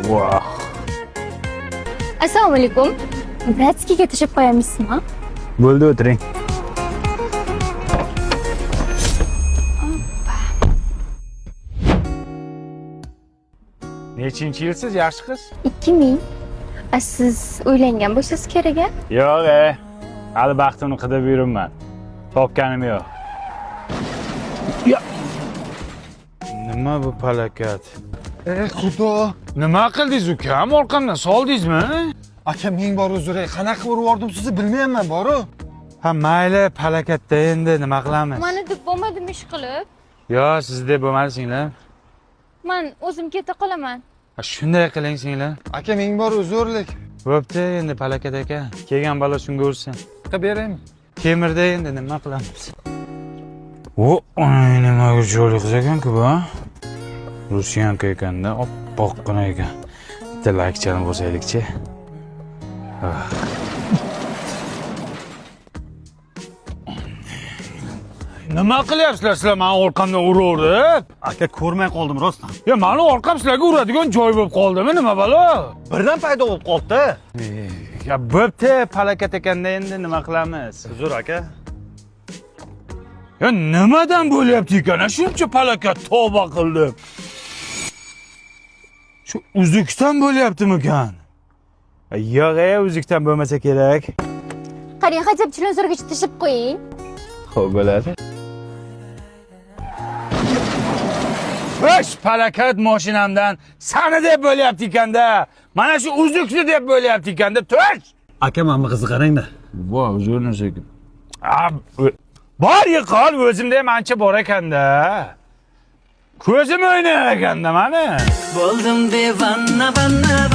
Voh. Assalomu alaykum. Братский ga tashlab qo'yamizmi? Bo'ldi, o'tiring. Nechinchi yilsiz, yaxshi qiz? 2000. A siz uylangan bo'lsangiz kerak a? Yo'q, hali baxtimni qidirib yuribman. Topganim yo'q. Ya. Nima bu palakat? Ey Xudo! Nima qildingiz ukam? Orqamdan soldingizmi? Aka, ming bor uzr, qanaqa urib yubordim sizni bilmayapman, boru. Ha, mayli, palakatda endi nima qilamiz? Mani deb bo'lmadimi ish qilib? Yo, siz deb bo'lmadi, singlim. Man o'zim keta qolaman. Ha, shunday qiling, singlim. Aka, ming bor uzrlik. Bo'pti, endi palakat aka. Kelgan balo shunga ursin. Qilib beraymi? Temirda endi nima qilamiz? O, nima chiroyli qiz ekan-ku bu, a? Rusiyanka ekanda, oppoqqina ekan. Bitta laykchani bosaylikchi. Ah. Nima qilyapsizlar sizlar mani orqamdan uraverib? Aka, ko'rmay qoldim rostdan. Ya mani orqam sizlarga uradigan joy bo'lib qoldimi, nima balo? Birdan paydo bo'lib qoldi-da. Ya bo'pti, palakat ekanda endi nima qilamiz? Uzr aka. Ya nimadan bo'lyapti ekan? A shuncha palakat, tavba qildim. Shu uzukdan bo'lyaptimikan? Yo'q, uzukdan bo'lmasa kerak. Qarang, хотя бы Chilonzorgacha tashlab qo'ying. Xo'p, bo'ladi. O'sh, palakat mashinamdan sani deb bo'lyapti ekanda. Mana shu uzukni deb bo'lyapti ekanda. Tush! Aka, mana bu qizni qarang-da. Vo, uzr sekin. Bor yiqol, o'zimda ham ancha bor ekanda. Ko'zim o'ynar ekanda mani. Bo'ldim devona vanna.